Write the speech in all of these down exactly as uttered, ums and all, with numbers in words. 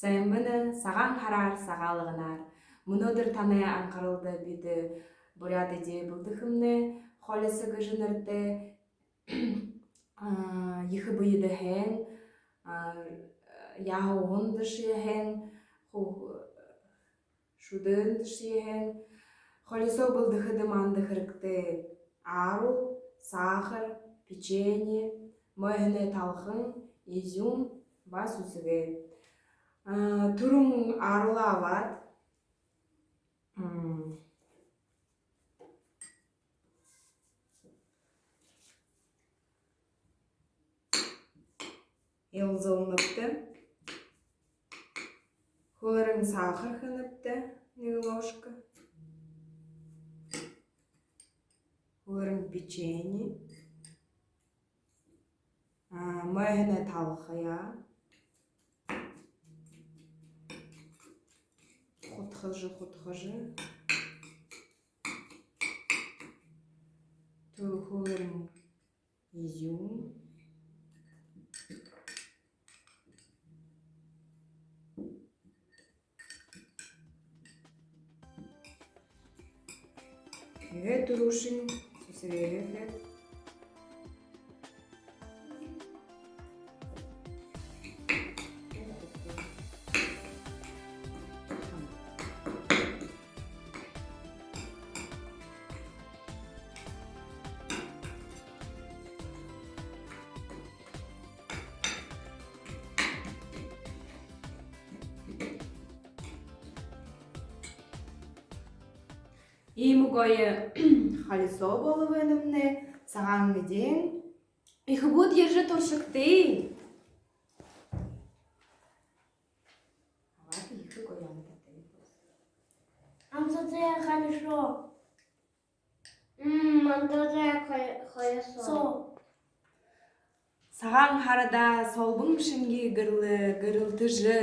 Сайн байна, Сагаан һараар, Сагаалганаар. Мүнөөдэр танай анхаралда бидэ буряад эдеэ бэлдэхэмнай. Холисо гэжэ нэрэтэй, а, ехэ бэедэ һайн, а, яһа уһандашье һайн, ху-, шүдөөндашье һайн. Холисо бэлдэхэдэ манда хэрэгтэй ааруу, сахар, печенье, мойһоной талхан, изюм ба сүсэгэ. А, түрүүн ааруулаа абаад, м, илзалнабди. Хууларин сахар хэнэбди, нэгэ ложка. Хууларин печенье. А, мойһоной талхаяа хутхажа, хутхажа. Түү хууларин изюм. Тиигээд түрүүшын сүсэгээ хээд. Иимэ гоё холисо болоо бэнэмнай, сагаан эдеэн. Эхэ бүүд ерэжэ туршагты. Абаад ехэ гоё амтатай. Амтатай холисо. М, амтатай хо-, холисо. Со. Сагаан һарада солбон шэнги гэрэл-, гэрэлтэжэ,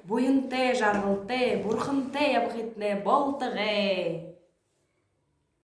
буянтай, жаргалтай, бурхантай ябахытнай болтогой.